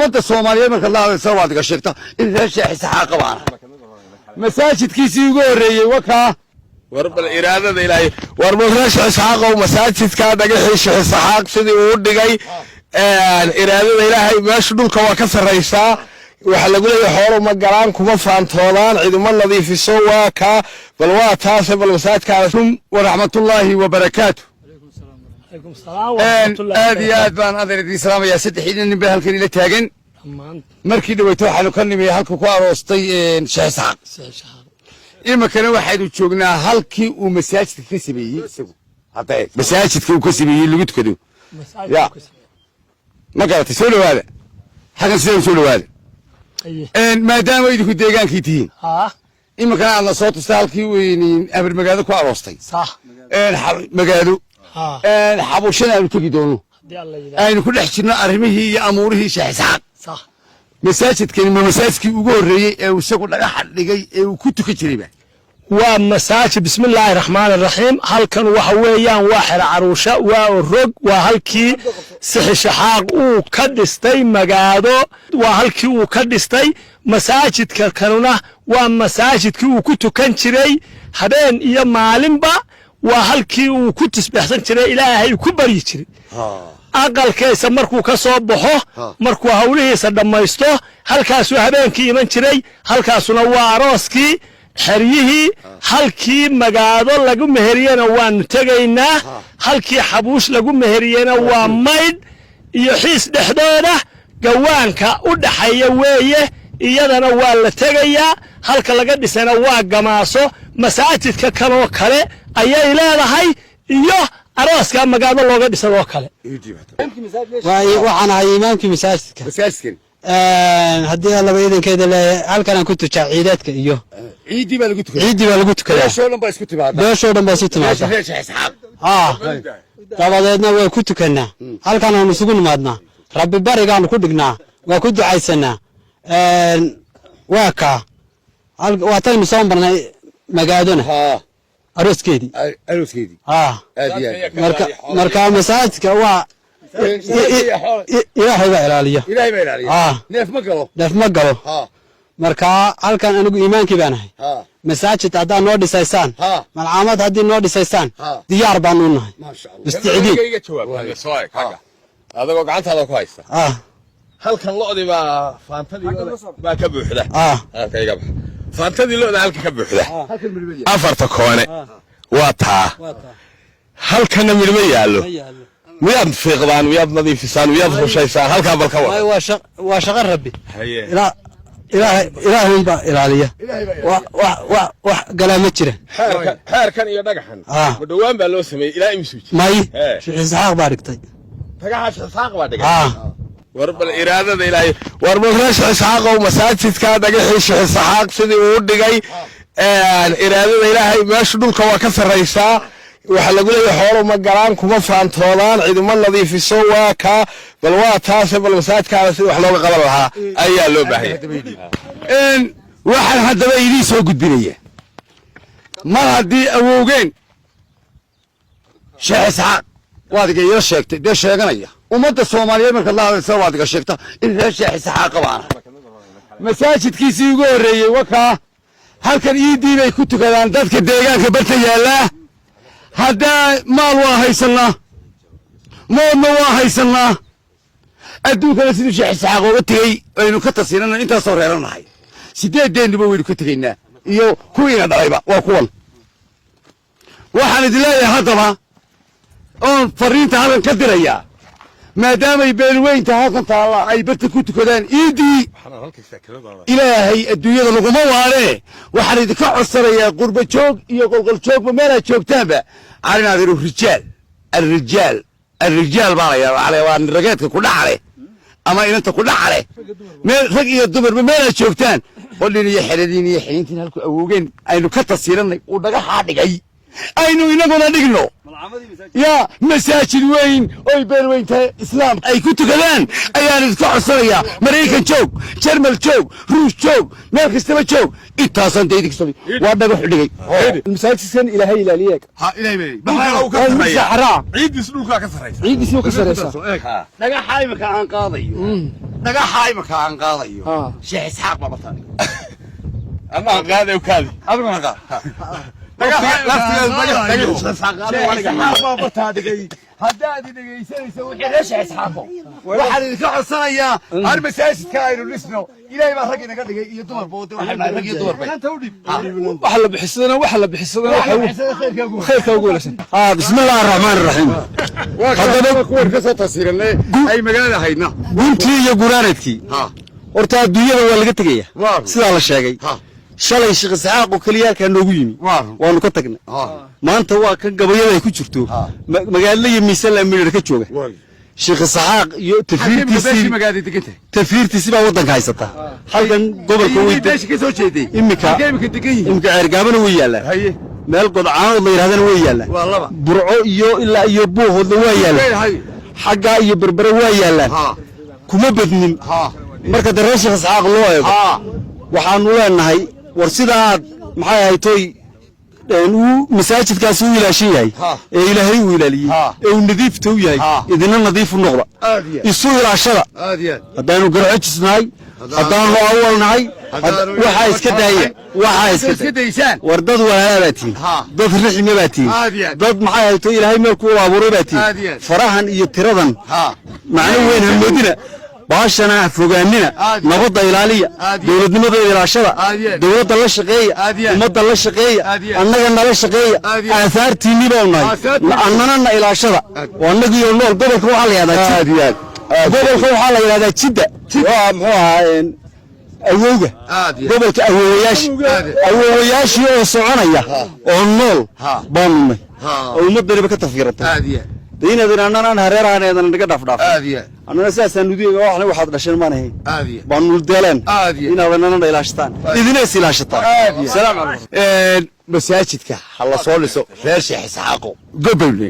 Ummadda Soomaaliyeed markaad la hadlaysa waad iga sheegta in reer Sheekh Isxaaqa baana. Masaajidkiisii ugu horreeyey wakaa. War bal iraadada Ilaahay! War bal reer Sheekh Isxaaqow, masaajidka dhagaxii Sheekh Isxaaq sidii uu dhigay, iraadada Ilaahay! Meesha dhulka waa ka sarraysaa. Waxaa lagu leeyahay xoolo ma galaan, kuma faantoodaan, ciduma nadiifiso. Waa kaa, bal waa taase, bal masaajidkaana. Waraxmatullaahi wabarakaatu. Aad iyo aad baan adeer idiin salaamayaa. Saddexdiina nin baa halkan ila taagan. Markii dhaweyto waxaanu ka nimi halka ku aroostay Sheekh Isxaaq. Iminkana waxaynu joognaa halkii uu masaajidka ka sameeyey isagu. Hadda eeg, masaajidka uu ka sameeyey lagu tukado ya ma garatay? Soo dhawaada xaggan, sidee soo dhawaada, maadaama idinku deegaankii tihiin. Iminkana aadna soo tustay halkii uu amir magaado ku aroostay, magaalo xabuushana aanu tegi doono, aynu ku dhex jirno arrimihii iyo amuurihii Sheekh Isxaaq. Masaajidkani ma masaajidkii ugu horreeyey ee uu isagu dhagaxa dhigay ee uu ku tukan jirayba? Waa masaajid. Bismillaahi raxmaani raxiim. Halkan waxa weeyaan waa xero caruusha, waa Orog, waa halkii Sixishaxaaq uu ka dhistay magaado, waa halkii uu ka dhistay masaajidka. Kanuna waa masaajidkii uu ku tukan jiray habeen iyo maalinba, waa halkii uu ku tisbeexsan jiray, Ilaahay ku baryi jiray. Aqalkiisa markuu ka soo baxo, markuu hawlihiisa dhammaysto, halkaasuu habeenkii iman jiray. Halkaasuna waa arooskii, xeryihii, halkii magaado lagu meheriyena waanu tegaynaa. Halkii xabuush lagu meheriyena waa Maydh iyo Xiis dhexdooda, gawaanka u dhaxeeya weeye, iyadana waa la tegayaa. Halka laga dhisana waa Gamaaso. Masaajidka kanoo kale ayay leedahay iyo arooska magaado looga dhisadoo kale. Waxaan ahay imaamkii masaajidka. Masaajidkan. Haddii Allaba idankeeda leeyahay, halkanaan ku tujaa ciidaadka iyo Ciiddii baa lagu tukadaa. Ciiddii baa lagu tukadaa. Beeshoo dhan baa isku timaada. Beeshoo dhan baa isu timaada. Reer Sheekh Isxaaq. Haa, dabadeedna waa ku tukannaa, halkan aanu isugu nimaadnaa, Rabbi barigaanu ku dhignaa, waa ku ducaysanaa. Waa kaa, waataynu soo marnay magaadona arooskeedii. Arooskeedii. Haa. Aad iyo aad. Marka masaajidka waa Ilaahay baa ilaaliya. Ilaahay baa ilaaliya. Haa. Neef ma galo. Neef ma galo. Marka halkan anigu iimaankii baan ahay. Masaajid haddaad noo dhisaysaan, malcaamad haddii noo dhisaysaan, diyaar baanu nahay. Maasha Allah. Mustacdiin. Iga jawaab, soo eg xagga adagoo gacantaada ku haysta. Halkan lo'dii baa, faantadii lo'da baa ka buuxda. Halka iga bax, faantadii lo'da halka ka buuxda. Halkan midhmaya. Afarta koone waa taa, halkana midhma yaallo. Miyaad fiiqdaan? Miyaad nadiifisaan? Miyaad rushaysaan halkaa? Bal ka war. Waa shaqo Rabbi. Ilaahay, Ilaahay unbaa ilaaliya. Ilaahay baa ilaaliya. Wax galaa ma jira. Xeerkan iyo dhagaxan ma dhowaan baa loo sameeyey? Ilaa imisuu jira? May, Sheekh Isxaaq baa dhigtay. Dhagaxa Sheekh Isxaaq baa dhigay? Haa. War bal iraadada Ilaahay! War bal reer Sheekh Isxaaqow, masaajidka dhagaxii Sheekh Isxaaq sidii uu dhigay, iraadada Ilaahay! Meesha dhulka waa ka sarraysaa. Waxaa lagu leeyahay xoolo ma galaan, kuma faantoodaan, ciduma nadiifiso. Waa kaa, bal waa taase, bal masaajidkaana sidii wax looga qaban lahaa ayaa loo baahanya. Waxaan haddaba idiin soo gudbinaya, mar haddii awowgeen Sheekh Isxaaq waad iga ila sheegtay, dee sheeganaya ummadda Soomaaliyeed markaad la hadlaysa waad iga sheegta in reer Sheekh Isxaaqa baana. Masaajidkiisii ugu horreeyey wakaa. Halkan iidii bay ku tukadaan dadka deegaanka barta yaallaa. Haddaa maal waa haysannaa, moodna waa haysannaa, adduunkana siduu Sheekh Isxaaq ooga tegey aynu ka tasiinana. Intaasoo reeranahay, sideeddeennuba waynu ka tegaynaa iyo kuwiina dhalayba waa kuwan. Waxaan idin leeyahay haddaba oon fariinta halkan ka dirayaa, maadaamay beelweynta halkan taalla ay barta ku tukadaan iidii, Ilaahay adduunyada laguma waaree, waxaan idinka codsanayaa qurba joog iyo qolqol joogba meelaad joogtaanba arinaadiru rijaal, alrijaal, alrijaal baa la yidhahdaa, waa rageedka ku dhacale ama inanta ku dhacale. Meel rag iyo dumarba meelaad joogtaan, qolin iyo xeradiin iyo xiniintiin halku awowgeen aynu ka tasiiranay uu dhagaxaa dhigay aynu inaguna dhigno. Yaa masaajid weyn oy beelweyntahay islaamka ay ku tukadaan ayaan idinka codsanayaa. Maraykan joog, Jarmal joog, Ruush joog, meel kastaba joog, intaasaan dee idinka soo waa dhagax u dhigay. Masaajidkan Ilaahay ilaaliyeeg. Ha, Ilaahay bay dhulka Waa ka sarreeya. Saxraa. Ciiddiis dhulkaa ka sarreysa. Ciiddiisii ka sarreysa. Dhagaxa imika aan qaadayo, dhagaxa imika aan qaadayo, Sheekh Isxaaq baa bartaa. Ama qaade u kaadi. Adiguna qaad. Dhagaxa. Isxaaq baa bartaa dhigay. Haddaad i dhegaysanayso, wixii reer Sheekh Isxaaqo, waxaan idinka codsanayaa har masaajidka aynu dhisno. Ilaahay baa rag inaga dhigay iyo dumarba, wada waxaan nahay rag iyo dumarba. Waxa la bixisadana, waxa la bixisadana, khayrka ugu wanaagsan. بسم الله الرحمن الرحيم. Haddaba kuwan ka soo tasiiranay ay magaalada haydna. Guntii iyo guraanadkii, horta adduunyada waa laga tegaya, sidaa la sheegay. Shalay Sheekh Isxaaq oo keliya halkaa noogu yimi, waanu ka tagnay. Maanta waa kan gabayada ay ku jirto magaalada iyo miisaan la ka jooga Sheekh Isxaaq iyo tafiirtiisii. Magaalada degan tahay. Tafiirtiisii baa waddanka haysata halkan gobolka way Beesha ka soo jeeday. Imika Halkee imika degan yihiin? Imika Ceergaabana way yaallaan. Meel Godcaanood la yidhahdana way yaallaan. Waa laba. Burco iyo ilaa iyo Buuhoodna waa yaallaan. Xaggaa iyo Berbere waa yaallaan. Kuma badnin. Marka dee reer Sheekh Isxaaq loo eego, waxaanu leenahay, war sidaad maxay ahayd toy uu masaajidkaasi u ilaashan yahay ee Ilaahay uu ilaaliyey ee uu nadiifta u yahay, idina nadiif u noqda, isu ilaashada. Aad iyo aad. Haddaanu Garxajis nahay, haddaanu Awal nahay, waxaa iska daaya, waxaa iska iska daysaan. War dad walaalaa baa tihin, dad rixime baa tihin, Aad iyo aad. dad maxay hayto Ilaahay meel ku abuuray baa tihin. Aad iyo aad. Farahan iyo tiradan macno weyn ha moodina, baashana ha fogaanina. Aad iyo aad. Nabadda ilaaliya. Aad iyo aad. Dowladnimada ilaashada. Aad iyo aad. Dowladda la shaqeeya. Aad iyo aad. Ummadda la shaqeeya. Aad iyo aad. Annaga nala shaqeeya. Aad iyo aad. Aahaartiinni baanu nahay. Aahaartiinni. Annana na ilaashada oo annagiyo nool. Gobolka waxaa la yidhahdaa Aad iyo aad. Gobolka waxaa la yidhahdaa Jidda, waa muxuu ahaa awowga. Aad iyo aad. Gobolka awowayaasha, awowayaashii oo soconaya oo nool baanu nay oo ummadaniba ka tafiiratay. Aad iyo aad. De inaad annana hareerahan eedan naga dhaafdhaaf. Aad iyo aad. Annana sidaasaan nudiga waxna waxaad dhasheen maan ahayn. Aad iyo aad. Baanu deeleen. Aad iyo aad. Inaad annana ilaashataan, idina is ilaashataan. Aad iyo aad. Salaam calaykum. Masaajidka ha la soo dhiso, reer Sheekh Isxaaqo gobowne.